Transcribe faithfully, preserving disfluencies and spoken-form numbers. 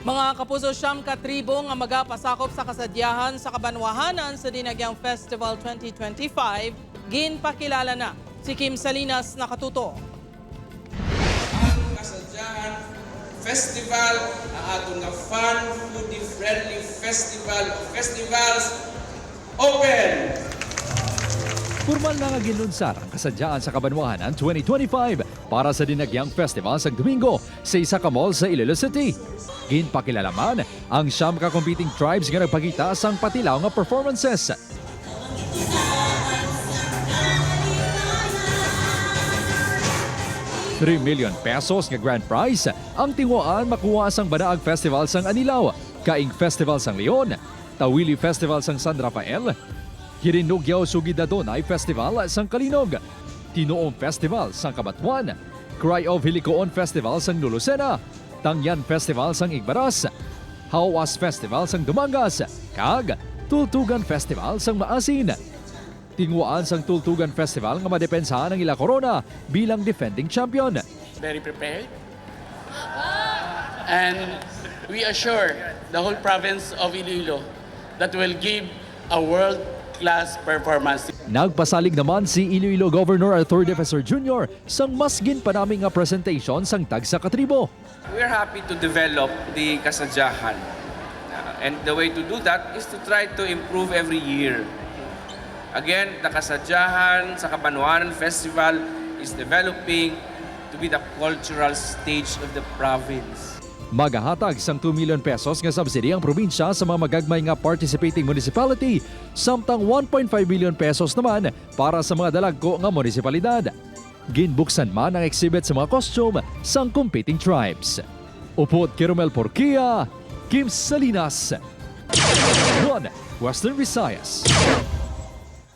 Mga kapuso, siyam ka tribo nga magapasakop sa kasadyahan sa kabanwahanan sa Dinagyang Festival twenty twenty-five, ginpakilala na. Si Kim Salinas nakatuto. Ang Kasadyahan Festival, ang aton nga fun, foodie-friendly festival of festivals, open! Pormal na nga ginlunsar ang Kasadyahan sa Kabanwahanan twenty twenty-five para sa Dinagyang Festival sang Domingo sa isa ka mall sa Iloilo City. Ginpakilala man ang siyam ka competing tribes nga nagpakita sang patilaw nga performances. Three million pesos nga grand prize ang tinguhaan makuha sang Banaag Festival sang Anilao, Kaing Festival sang Leon, Tawili Festival sang San Rafael, Hirinugyaw Sugid Adonai Festival sang Calinog, Tinuom Festival sang Cabatuan, Cry of Hilikoon Festival sang New Lucena, Tangyan Festival sang Igbaras, Hawas Festival sang Dumangas, kag Tultugan Festival sang Maasin. Tinguhaan sang Tultugan Festival nga madepensahan ang ila korona bilang defending champion. Very prepared. And we assure the whole province of Iloilo that we'll give a world-class performance. Nagpasalig naman si Iloilo Governor Arthur Defensor Junior sang mas ginpanami nga presentation sang tagsa ka tribo. We're happy to develop the Kasadyahan. Uh, and the way to do that is to try to improve every year. Again, the Kasadyahan sa Kabanwahanan Festival is developing to be the cultural stage of the province. Magahatag sang two million pesos nga subsidy ang probinsya sa mga magagmay nga participating municipality, samtang one point five million pesos naman para sa mga dalagko nga munisipalidad. Ginbuksan man ang exhibit sa mga costume sang competing tribes. Upod kay Romel Porquia, Kim Salinas, One Western Visayas.